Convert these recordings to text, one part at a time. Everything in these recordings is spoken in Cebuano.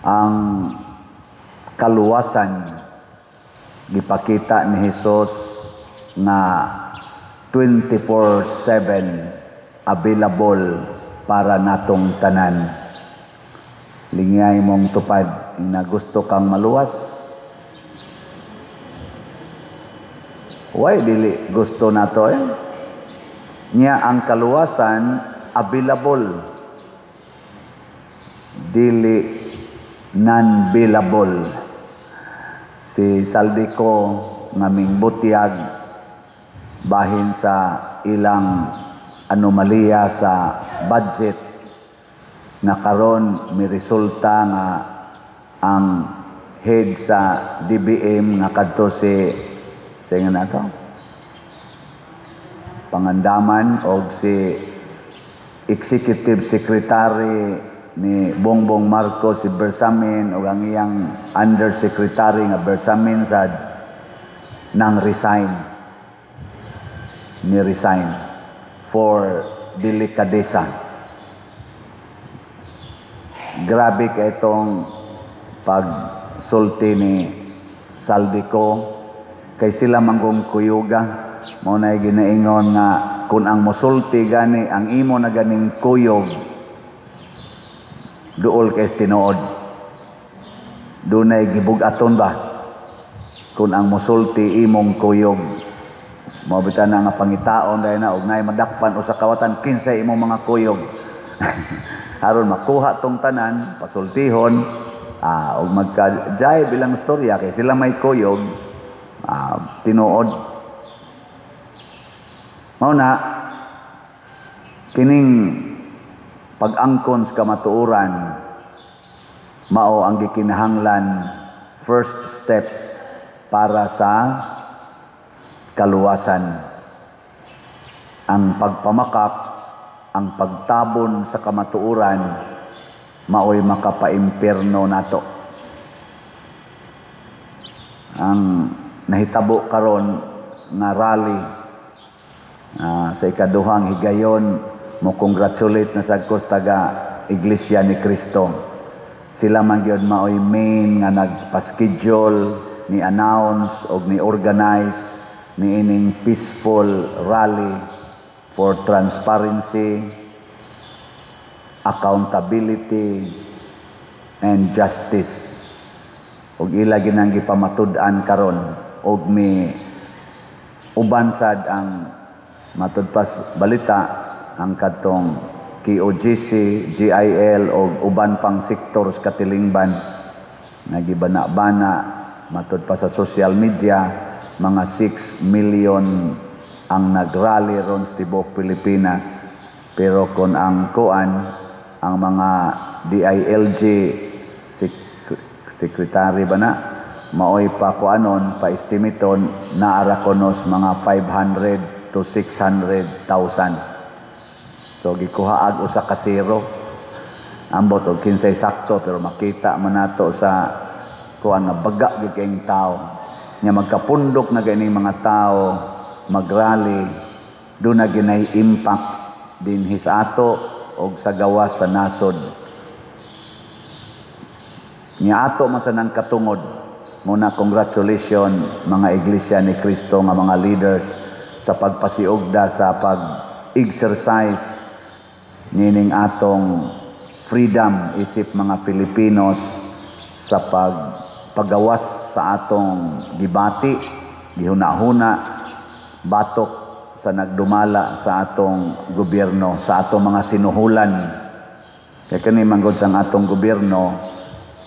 Ang kaluwasan, gipakita ni Hesus nga 24/7 available para natong tanan. Lingay mong tupad na gusto kang maluwas. Why dili gusto nato eh? Nya ang kaluwasan available, dili non-available. Si Zaldy Co nga mingbutyag bahin sa ilang anomalya sa budget nga karon mi resulta nga ang head sa DBM nga kadto si sa nga nato Pangandaman og si Executive Secretary ni Bongbong Marcos, si Bersamin, og ang iyang Undersecretary nga Bersamin sad nang resign, ni resign for delikadesa. Grabe kay itong pagsulti ni Zaldy Co kay sila manggong kuyuga. Mao na ginaingon nga kung ang mosulti gani ang imo na ganing kuyog, duol kay tinuod, dunay gibug-aton ba kung ang mosulti imong kuyog. Mao bitaw na nga pangitaon dahil na og naay madakpan usa kawatan, kinsay imong mga kuyog aron makuha tong tanan pasultihon og magka-jay bilang istorya kay sila may kuyog tinuod. Mao na kining pag-angkon sa kamatuoran mao ang gikinahanglan first step para sa kaluwasan. Ang pagpamakak, ang pagtabon sa kamatuoran, maoy makapaimpierno nato. Ang nahitabo karon nga rally sa ikaduhang higayon, mo congratulate na sad ko sa taga Iglesia ni Cristo. Sila man gyud maoy main nga nagpa-schedule, ni announce og ni organize ni ining peaceful rally for transparency, accountability and justice. Og ila ginang gipamatud-an karon og mi uban sad ang matud pas balita ang kadtong KOJC, JIL og uban pang sektor sa katilingban nga gibana-bana. Matud pa sa social media, mga 6 million ang nagrally ron sa tibuok Pilipinas, pero kon ang kuan, ang mga DILG secretary ba na maoy pa kuanon pa estimaton naara konos mga 500 to 600,000. So gikuha ag usa ka zero, ambot og kinsay sakto, pero makita man nato sa kuan nga baga gyud kayong tao. Nya magkapundok na ganing mga tao magrally, do na ginay impact dinhi sa ato og sa gawas sa nasod. Nya ato man sa nang katungod. Muna congratulations mga Iglesia ni Cristo nga mga leaders sa pagpasiugda sa pag-exercise nining atong freedom isip mga Filipinos sa pagpagawas sa atong gibati, gihuna-huna, batok sa nagdumala sa atong gobyerno, sa atong mga sinuhulan. Kaya kani manggod sa atong gobyerno,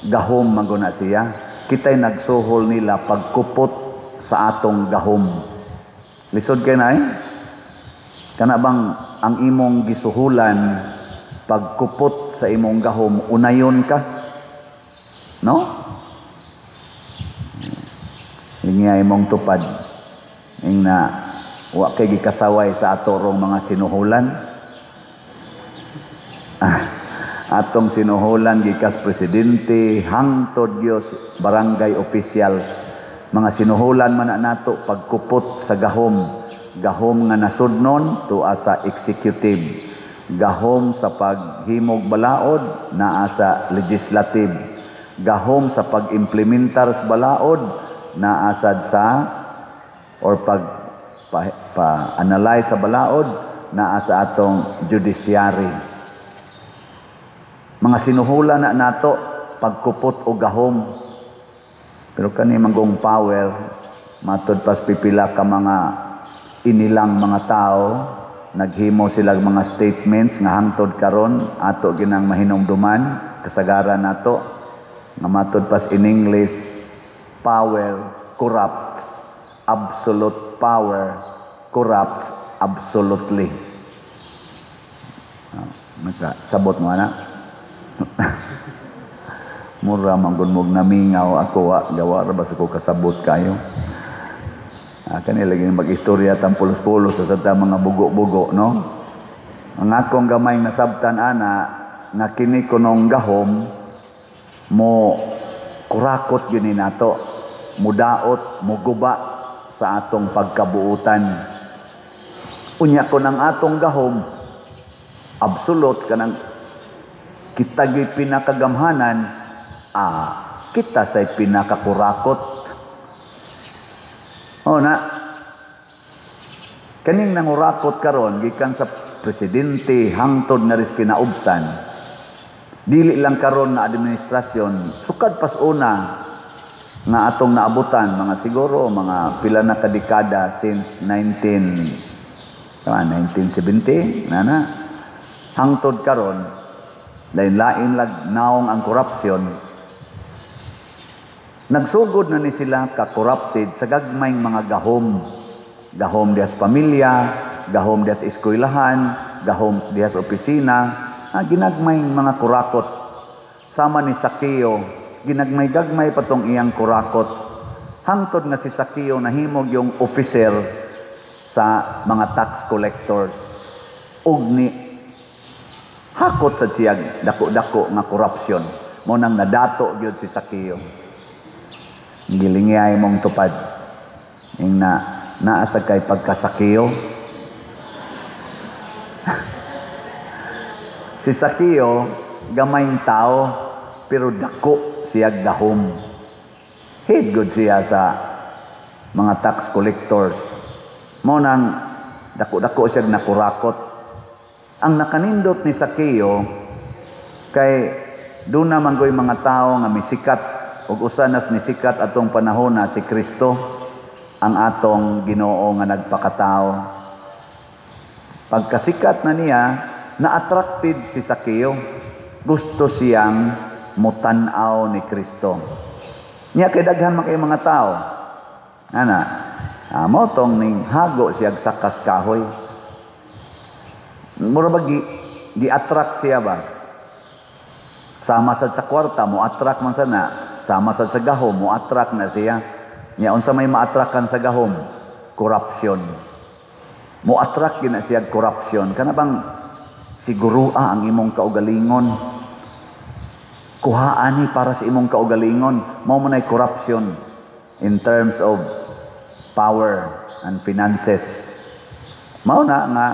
gahom manggod na siya. Kita'y nagsuhol nila pagkupot sa atong gahom. Lisod kay na eh. Kana bang ang imong gisuhulan pagkupot sa imong gahom, unayon ka? No? Ingya imong tupad. Ing na wa kay gikasaway sa ato rong mga sinuhulan. Atong sinuhulan gikas presidente hangtod gyud barangay officials. Mga sinuhulan man na nato pagkupot sa gahom. Gahom nga nasudnon tuwa sa executive. Gahom sa paghimog balaod naa sa legislative. Gahom sa pag-implementar sa balaod naa sad sa or pag pa, pa analyze sa balaod naa sa atong judiciary. Mga sinuhula na nato pagkupot og gahom. Pero kani manggong power, matud pas pipila ka mga inilang mga tao, naghimo sila mga statements nga hangtod karon ato ginang mahinumduman, kasagaran nato nga matud pas in English, "Power corrupts, absolute power corrupts absolutely." Ah, sabot mo ana. Mura man gud mog namingaw ako, wa gawa ra ba sa ko kasabot kayo. Ah, kani lagi mag-istorya tang pulos-pulos sa ta mga bugo-bugo, no? Ang akong gamay nasabtan ana nga kini kunong gahom mo kurakot gyud ni nato, mudaot, muguba sa atong pagkabuutan. Unya kon ang atong gahom absolute, kanang kita gyud pinakagamhanan, kita say pinakakurakot. Oh na kaning nangurakot karon gikan sa presidente hangtod nga ris kinaubsan, dili lang karon nga administrasyon, sukad pas una nga atong naabutan, mga siguro mga pila na ka dekada, since 19 tama, 1970 na na hangtod karon, lain-lain lag naong ang korupsyon. Nagsugod na ni sila ka-corrupted sa gagmayng mga gahom. Gahom dihas pamilya, gahom dihas eskwelahan, gahom dihas opisina, ginagmayng mga kurakot. Sama ni Sakeo, ginagmay-gagmay patong iyang kurakot. Hangtod nga si Sakeo nahimog yung officer sa mga tax collectors. Ug ni hakot sa siyag dako-dako nga korupsyon. Mo nang nadato gyud si Sakeo. Gilingay mong tupad. Ing na naa sa kay pagkasakeo. Si Sakeo gamayng tao pero dako siya gahom. Head good siya sa mga tax collectors. Mo nang dako-dako siya nakurakot. Ang nakanindot ni Sakeo kay doon naman ko'y mga tao nga misikat ug usa nas nisikat atong panahon na si Kristo, ang atong Ginoo nga nagpakatao. Pagkasikat na niya, na-attracted si Sakeo. Gusto siyang mutan-aw ni Kristo. Niya kay daghan man kay mga tao. Ana, mo tong ning hago siya sakas kahoy. Mura ba gi attract siya ba? Sama sad sa kwarta, mo attract man sana. Sama sad sa gahom, mo attract na siya. Nya unsa may ma-attractan sa gahom? Corruption. Mo attract gyud na siya corruption. Kana bang sigurua ang imong kaugalingon? Kuhaan ni para sa imong kaugalingon. Mao man ay corruption in terms of power and finances. Mao na nga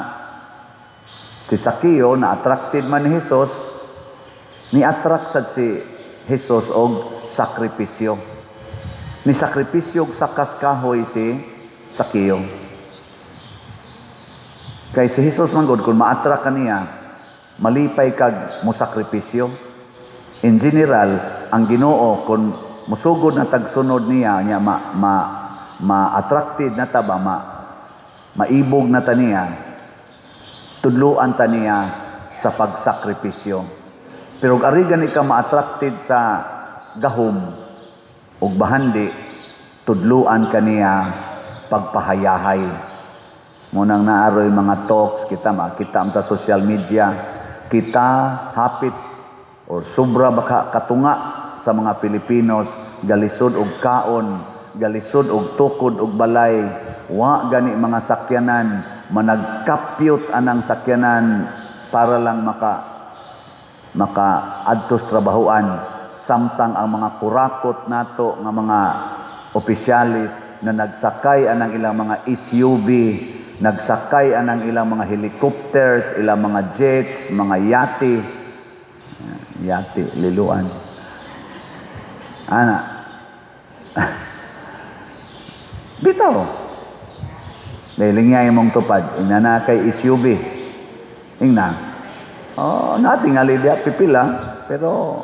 si Sakeo na attracted man ni Jesus, ni attract sad si Jesus og sakripisyo. Ni sakripisyo og sakas kahoy si Sakeo. Kay si Jesus man gud, kung ma-attract ka niya, malipay kag mo sakripisyo. In general, ang Ginoo kung musugod na tagsunod niya, niya ma, ma ma-attracted na ta ba, ma maibog na ta niya, tudluan ta niya sa pagsakripisyo. Pero og ari gani ka ma-attracted sa gahom ug bahandi, tudluan ka niya pagpahayahay. Munang naaroy mga talks kita, makita ta social media, kita hapit or sobra baka katunga sa mga Pilipinos galisod og kaon, galisod og tukod og balay, wa gani mga sakyanan, managkapyot anang sakyanan para lang maka maka adtos trabahoan, samtang ang mga kurakot nato nga mga opisyalis na nagsakay anang ilang mga SUV, nagsakay anang ilang mga helicopters, ilang mga jets, mga yate, yate, liluan. Ana. Bitaw. Dahil nga imong tupad, ingna na kay SUV. Ingna. Oh, natingali diya pipila, pero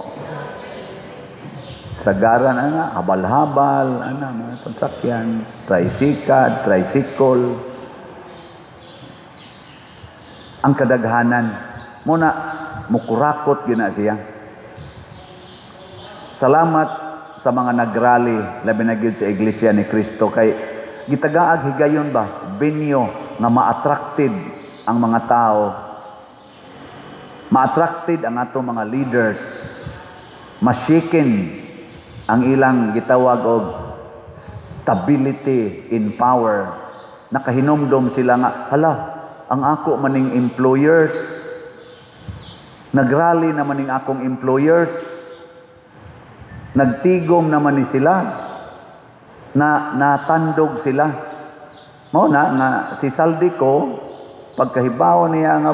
sagaran ana, habal-habal ana mga pansakyan, tricycle, tricycle. Ang kadaghanan muna mukurakot gyud na siya. Salamat sa mga nagrally, labi na gyud sa Iglesia ni Cristo, kay gitagaag higayon ba venue nga ma-attracted ang mga tao, ma-attracted ang ato mga leaders, ma-shaken ang ilang gitawag og stability in power. Nakahinumdom sila nga, hala, ang ako maning employers, nagrally naman ning akong employers, nagtigom naman ni sila, na natandog sila. Mao na nga si Zaldy Co, pagkahibaw niya nga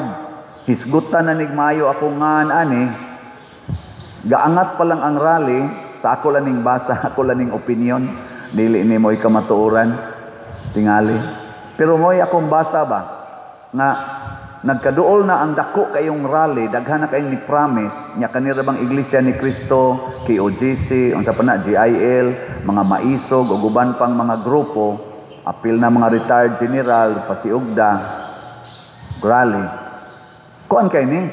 hisgutan na nigmayo ako ngan ani, gaangat pa lang ang rally. Sa ako lang ning basa, ako lang ning opinion, dili ni mo'y kamatuoran tingali, pero mo'y akong basa ba nga nagkaduol na ang dako kayong rally, daghan na kayong ni promise nya kanira bang Iglesia ni Cristo, KOJC, unsa pa na, GIL, mga maisog ug uban pang mga grupo, apil na mga retired general, pasiugda rally. Kuan kay ni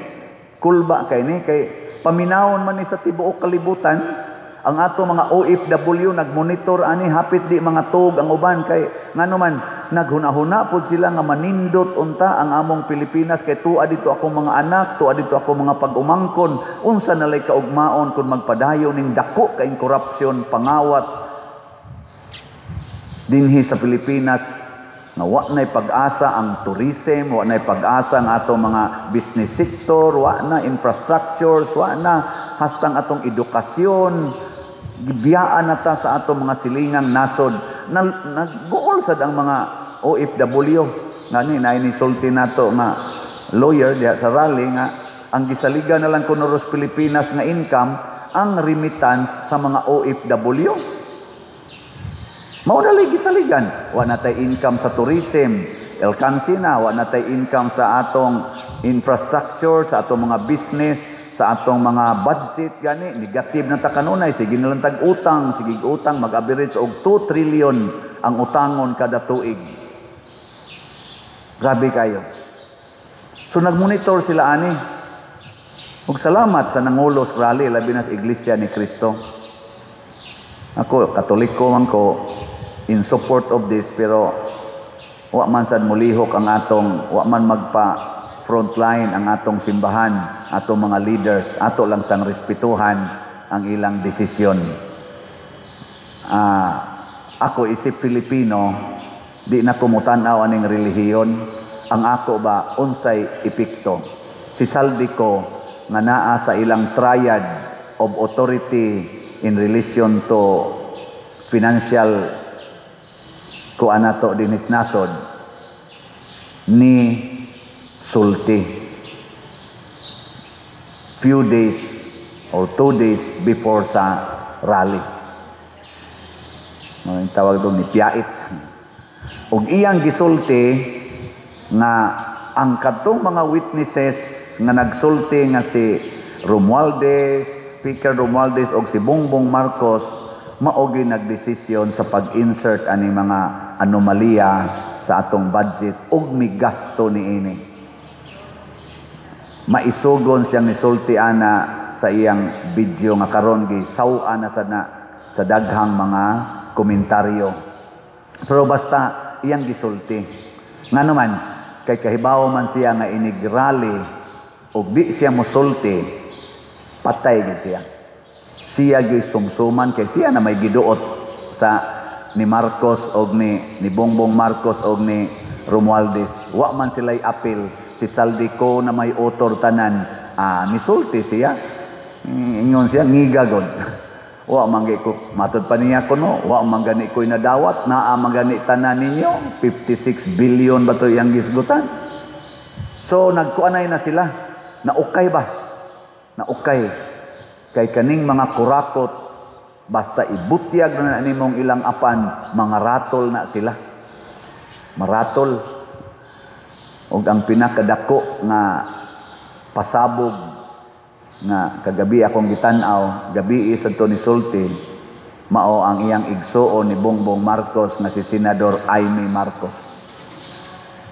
kulba kay ni, kay paminawon man ni sa tibuok kalibutan. Ang ato mga OFW nagmonitor ani, hapit di mga tug ang uban, kay ngano man naghuna-huna pod sila nga manindot unta ang among Pilipinas, kay tuwa dito akong mga anak, tuwa dito akong mga pag-umangkon. Unsa nalay kaugmaon kung magpadayon ning dako kaing korupsyon, pangawat dinhi sa Pilipinas, nga wa na'y pag-asa ang tourism, wa na'y pag-asa ang atong mga business sector, wa na infrastructures, wa na hastang atong edukasyon, gibiyaan na ta sa atong mga silingang nasod. Na, nagbuol sad ang mga OFW ngani na inisulti nato nga lawyer diha sa rally nga ang gisaligan na lang kuno ros Pilipinas nga income ang remittance sa mga OFW. Mao na lay gisaligan. Wa na tay income sa tourism, alkansi na, wa na tay income sa atong infrastructure, sa atong mga business, sa atong mga budget gani, negative na ta kanunay, sige na lang tag utang, sige utang, mag-average og 2 trillion ang utangon kada tuig. Grabe kayo. So nagmonitor sila ani. Ug salamat sa nangulos rally, labi na sa Iglesia ni Cristo. Ako, Katoliko man ko, in support of this, pero wa man sad mulihok ang atong, wa man magpa frontline ang atong simbahan, atong mga leaders, ato lang sang respetuhan ang ilang desisyon. Ako isip Filipino, di na ko mutan-aw aning relihiyon. Ang ako ba unsay epekto. Si Zaldy Co nga naa sa ilang triad of authority in relation to financial kuan nato dinis nasod ni sulti few days or 2 days before sa rally. No, yung tawag doon ni piyait. Ug iyang gisulti nga ang kadtong mga witnesses nga nagsulti nga si Romualdez, Speaker Romualdez og si Bongbong Marcos mao gyud nagdesisyon sa pag-insert ani mga anomalya sa atong budget ug migasto niini. Maisugon siyang nisulti ana sa iyang video nga karon gi saw-an na sad na sa daghang mga komentaryo. Pero basta iyang gisulti. Ngano man kay kahibaw man siya nga inig rally ug di siya mosulti, patay gid siya. Siya gyud sumsuman kay siya na may giduot sa ni Marcos og ni Bongbong Marcos og ni Romualdez. Wa man sila'y apil, si Zaldy Co na may author tanan. Nisulti siya. Ingon siya ngiga god. Wa man gyud ko matud pa niya kuno, wa man gani ko'y nadawat, naa man gani tanan ninyo, 56 billion ba to iyang gisgutan. So nagkuanay na sila. Naukay ba? Naukay. Kay kaning mga kurakot Basta ibutyag na nimong ilang apan, mga ratol na sila. Maratol. Og ang pinakadako nga pasabog nga kagabi akong gitan-aw, gabi sa to ni sulti, mao ang iyang igsuon ni Bongbong Marcos nga si Senador Imee Marcos.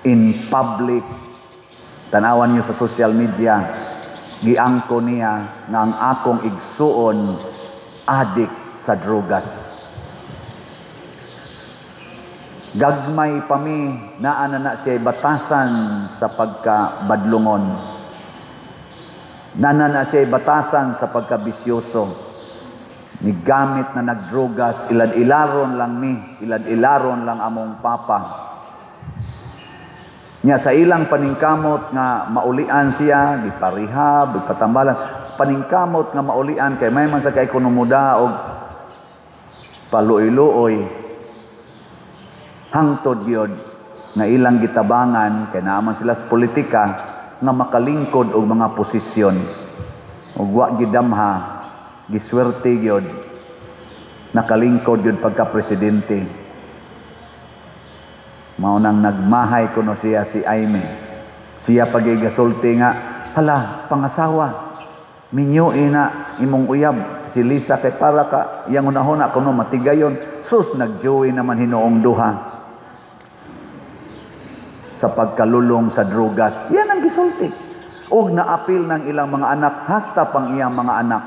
In public, tanawan niyo sa social media, giangko niya nga ang akong igsuon adik sa drugas. Gagmay pa mi, naa na na siya batasan sa pagkabadlungon. Naa na siya batasan sa pagkabisyoso. Nigamit na nagdrugas, ilad-ilaron lang mi, ilad-ilaron lang among papa. Nya sa ilang paningkamot nga maulian siya, giparehab, gipatambalan, paningkamot nga maulian kay may man sa kay kuno muda og paluoy-luoy, hangtod gyud nga ilang gitabangan kay naa man sila sa politika nga makalingkod og mga posisyon. Ug wa gidamha, giswerte gyud nakalingkod gyud pagka presidente. Mao nang nagmahay kuno siya si Imee. Siya pagigasulti nga, "Hala, pangasawa, minyo ina imong uyab si Lisa kay para ka iyang hunahuna kuno matigayon." Sus, nagjoy naman hinuong duha sa pagkalulong sa drugas. Yan ang gisulti. Og naapil ng ilang mga anak, hasta pang iyang mga anak.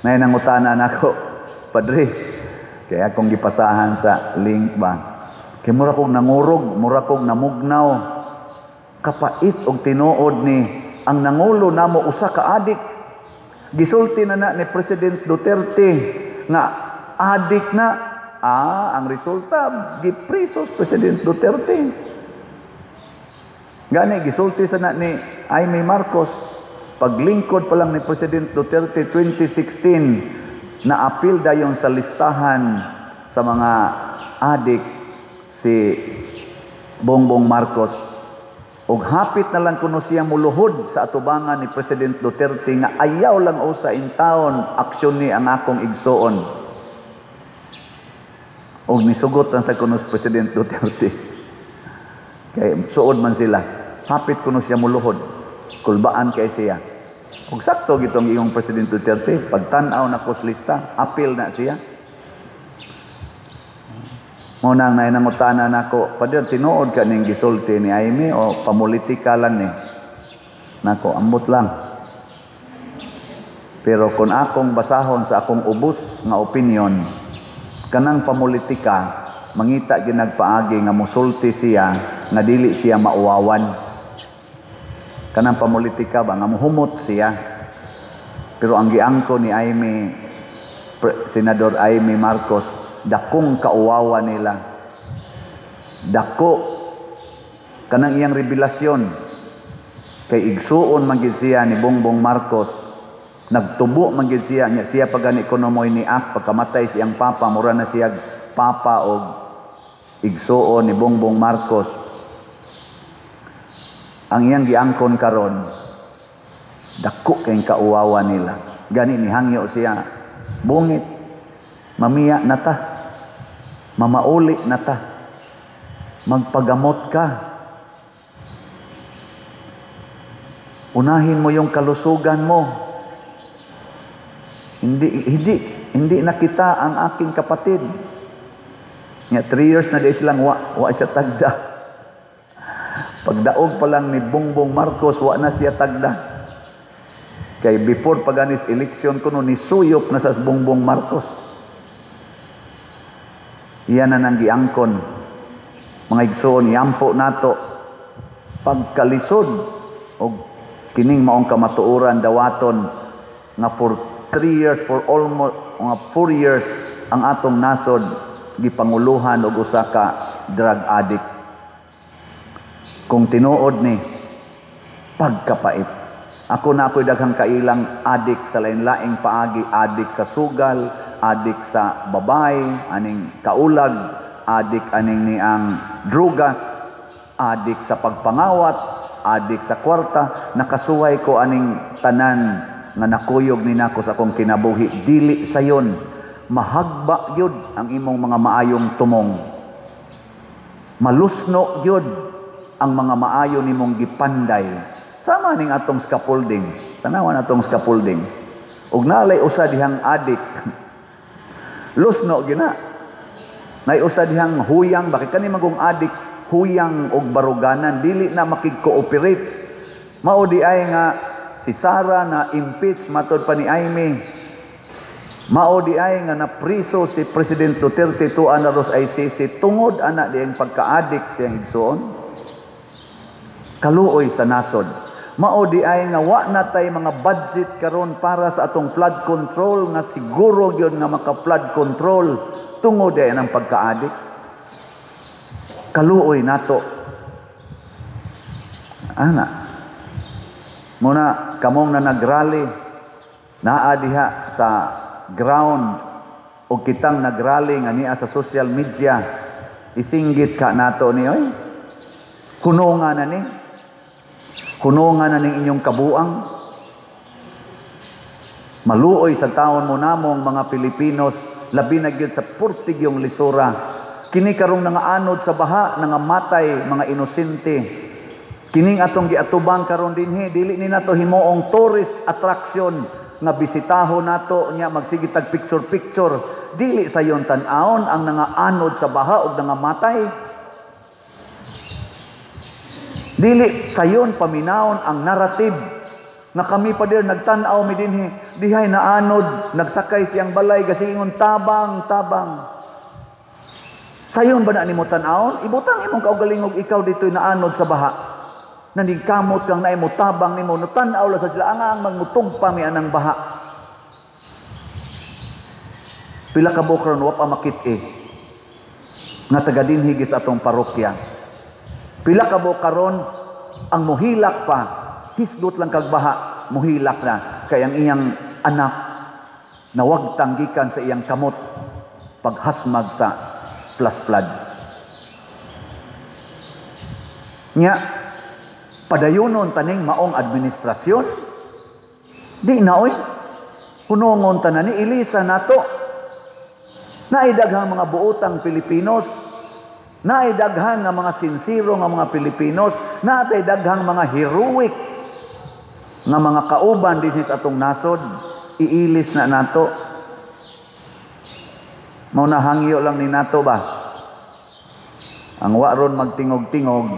May nangutana nako, "Padre," kaya akong gipasahan sa link ba. "Kay mura kong nangurog, mura kong namugnaw. Kapait og tinuod ni ang nangulo namo usa ka adik. Gisulti na na ni President Duterte nga adik na." Ah, ang resulta, giprisos President Duterte. Gani gisulti sa na ni Imee Marcos, paglingkod pa lang ni President Duterte 2016, naapil dayon sa listahan sa mga adik si Bongbong Marcos. Og hapit na lang kuno siya muluhod sa atubangan ni President Duterte nga ayaw lang usa in taon aksyon ni ang akong igsuon. Og nisugot lang sa kuno si President Duterte. Kay suod man sila. Hapit kuno siya muluhod. Kulbaan kay siya. Og sakto gitong iyong President Duterte, pagtan-aw na kos lista, apil na siya. Mao nang nangutana nako, "Pader, tinuod ka ning gisulti ni Imee o pamulitika lang ni?" Nako, ambot lang. Pero kung akong basahon sa akong ubos nga opinion, kanang pamulitika, mangita ginagpaagi nga musulti siya nga dili siya mauwawan. Kanang pamulitika ba nga muhumot siya. Pero ang giangko ni Imee, Senador Imee Marcos, dakong kauwawa nila. Dako kanang iyang revelasyon kay igsuon man gid siya ni Bongbong Marcos. Nagtubo man gid siya nya siya pagani kuno mo'y ni ak pagkamatay siyang papa, mura na siya papa og igsuon ni Bongbong Marcos. Ang iyang giangkon karon, dako kay kauwawa nila. Gani ni hangyo siya, "Bungit, mamiya na ta, mamauli na ta, magpagamot ka, unahin mo yung kalusugan mo. Hindi na kita ang aking kapatid." Nga 3 years na di silang wa siya tagda. Pagdaog pa lang ni Bongbong Marcos, wa na siya tagda. Kay before paganis eleksyon kuno ni suyop na sa Bongbong Marcos. Iyan na nang giangkon. Mga igsoon, iampo nato pagkalisod og kining maong kamatuoran dawaton nga for 3 years, for almost mga 4 years ang atong nasod gipanguluhan og usa ka drug addict. Kung tinuod ni pagkapait. Ako na ako'y daghang kailang adik sa lain-laing paagi, adik sa sugal, adik sa babay, aning kaulag, adik aning niang drugas, adik sa pagpangawat, adik sa kwarta. Nakasuway ko aning tanan nga nakuyog ni nako sa akong kinabuhi. Dili sayon, mahagba gyud ang imong mga maayong tumong. Malusno gyud ang mga maayo nimong gipanday. Sama ning atong scaffoldings. Tanawan atong scaffoldings. Ug nalay usa dihang adik. Lusno gyud na. Nay usa dihang huyang, bakit kani magong adik huyang og baruganan, dili na makig-cooperate. Mao di ay nga si Sara na impeach matod pa ni Imee. Mao di ay nga napriso si President Duterte tuan na ros ICC tungod ana diyang pagka-adik siyang igsuon. Kaluoy sa nasod. Mao di ay nga wa na tay mga budget karon para sa atong flood control nga siguro gyud nga maka-flood control tungod di ay ang pagka-adik. Kaluoy nato. Ana. Muna kamong na nagrally naa diha sa ground o kitang nagrally nga niya sa social media, isinggit ka nato ni oy. Hunonga na ni. Hunonga na ning inyong kabuang. Maluoy sa taon mo namong mga Pilipinos, labi na gyud sa purtigyong lisura. Kini karong nangaanod sa baha, nangamatay mga inosente. Kining atong giatubang karon dinhi, dili ni nato himuong tourist attraction nga bisitaho nato nya magsige tag picture picture. Dili sayon tan-awon ang nangaanod sa baha ug nangamatay. Dili sayon paminawon ang narrative nga kami pa dir nagtan-aw mi dinhi, dihay naanod, nagsakay siyang balay gasingon tabang tabang. Sayon ba na nimo tan-awon? Ibutang imong kaugalingog ikaw dito'y naanod sa baha. Nanigkamot kang naay mo tabang nimo, no tan-aw la sa sila ang ang magmutong pa mi anang baha. Pila ka buok ron wa pa makit-i nga taga dinhi gis atong parokya. Pila ka buok karon ang muhilak pa, hisgot lang kag baha, muhilak na kay ang iyang anak nawagtang gikan sa iyang kamot paghasmag sa flash flood. Nya padayunon taning maong administrasyon, di na oy hunongon tanan ni ilisa nato. Naay daghang mga buotang Pilipinos, naay daghang nga mga sinsero nga mga Pilipinos, naay daghang mga heroic nga mga kauban dinhi sa atong nasod. Iilis na nato. Mao na hangyo lang ni nato ba ang wa ron magtingog-tingog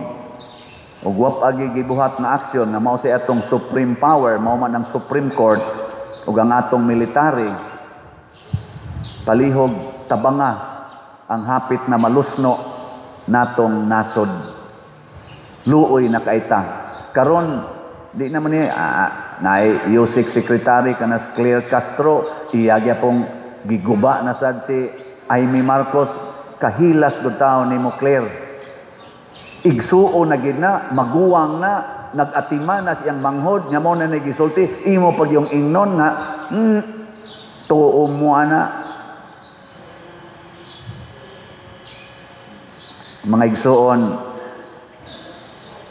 ug wa pa gibuhat nga aksyon nga mao sa atong supreme power, mao man ang Supreme Court ug ang atong military. Palihog tabanga ang hapit na malusno natong nasod. Luoy na kaita. Karon di naman ni naay USIC secretary kanas Claire Castro, iya gyapong giguba na sad si Imee Marcos. Kahilas gud taon nimo Claire. Igsuo na gid na, maguwang na, nag-atima na siyang manghod, nga mo na nagisulti, imo pag yung ingnon nga, tuo mo ana. Mga igsuon,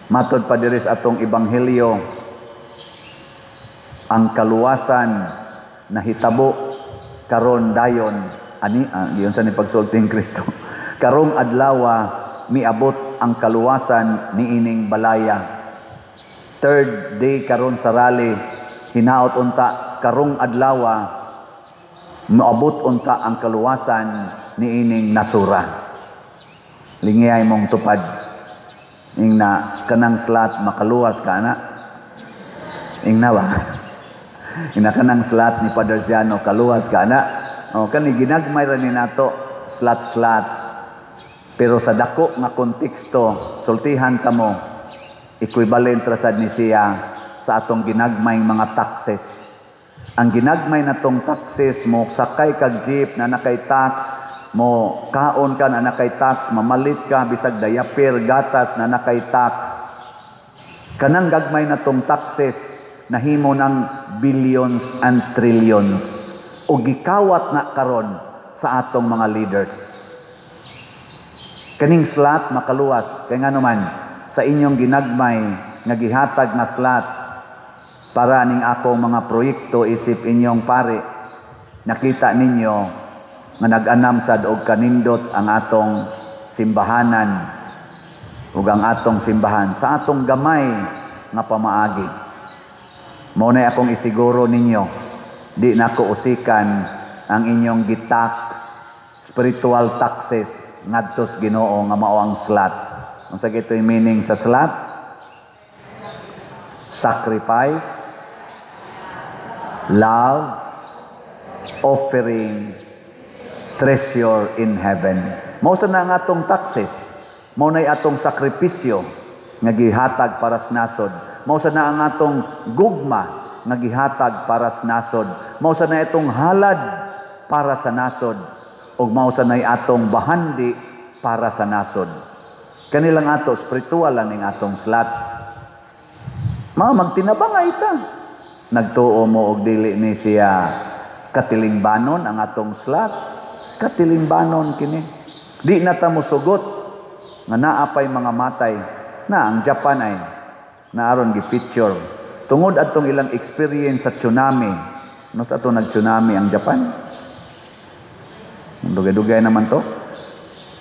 matod pa diri sa atong ebanghelyo, ang kaluwasan nahitabo karon dayon, ani giyon sa ni pagsulting Kristo. Karong adlawa miabot ang kaluwasan niining balaya. Third day karon sa rally, hinaot unta karong adlawa moabot unta ang kaluwasan niining nasura. Lingiyay mong tupad ing na kanang slot makaluwas ka ana. Ing na ba? Ing na kanang slot ni Padre Siano kaluwas ka ana. O kani ginagmay ra ni nato slot-slot. Pero sa dako nga konteksto, sultihan kamo, equivalent ra sad ni siya sa atong ginagmay mga taxes. Ang ginagmay natong taxes, mo sakay kag jeep na nakay tax, mo kaon ka na nakay tax, mamalit ka bisag diaper, gatas na nakay tax. Kanang gagmay natong taxes nahimo ng billions and trillions o gikawat na karon sa atong mga leaders. Kaning slot makaluwas kay ngano man sa inyong ginagmay nga gihatag nga slots, Para ning akong mga proyekto isip inyong pare, nakita ninyo nga nag-anam sad og kanindot ang atong simbahanan ug ang atong simbahan sa atong gamay nga pamaagi. Mao na akong isiguro ninyo, di nako usikan ang inyong gitax, spiritual taxes ngadto sa Ginoo nga mao ang SLAT. Unsa gito'y meaning sa SLAT? Sacrifice, love, offering, treasure in heaven. Mao sa na ang atong taxes. Mao na'y atong sakripisyo nga gihatag para sa nasod. Mao sa na ang atong gugma nga gihatag para sa nasod. Mao sa na itong halad para sa nasod. Ug mao sa na'y atong bahandi para sa nasod. Kanilang ato, spiritual lang ning atong SLAT. Mga magtinabangay ta. Nagtuo mo og dili ni siya katilingbanon ang atong SLAT. Katilingbanon kini. Di na ta mosugot nga naa pay mga matay na ang Japan ay naaron gi-feature tungod adtong ilang experience sa tsunami. No, sa ato nag-tsunami ang Japan. Dugay-dugay naman to.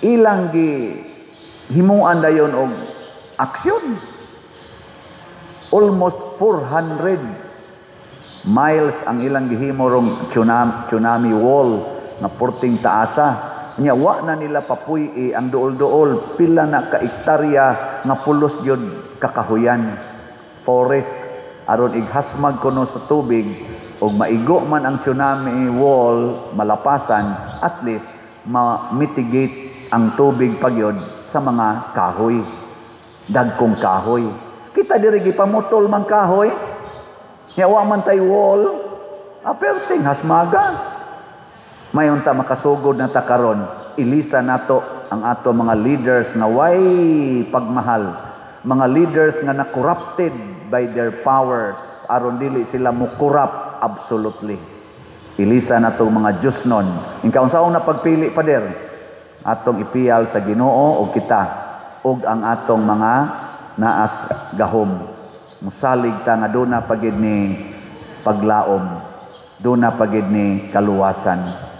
Ilang gi himuan dayon og aksyon. Almost 400 miles ang ilang gihimo rong tsunami wall nga porting taasa. Nya wa na nila papuy-i ang duol-duol, pila na ka ektarya nga pulos gyud kakahuyan, forest, aron ighasmag kuno sa tubig ug maigo man ang tsunami wall, malapasan, at least ma-mitigate ang tubig pagyod sa mga kahoy, dagkong kahoy. Kita diri, gipamutol man kahoy. Nya wa man tay wall, aperting hasmaga. Mayon ta makasugod na ta karon, ilisa nato ang ato mga leaders nga way pagmahal, mga leaders nga na corrupted by their powers, aron dili sila mo corrupt absolutely. Ilisa nato mga Diyosnon. Inka unsaon na pagpili, pader, atong ipiyal sa Ginoo og kita ug ang atong mga naas gahom. Musalig ta nga duna pagid ni paglaom, duna pagid ni kaluwasan.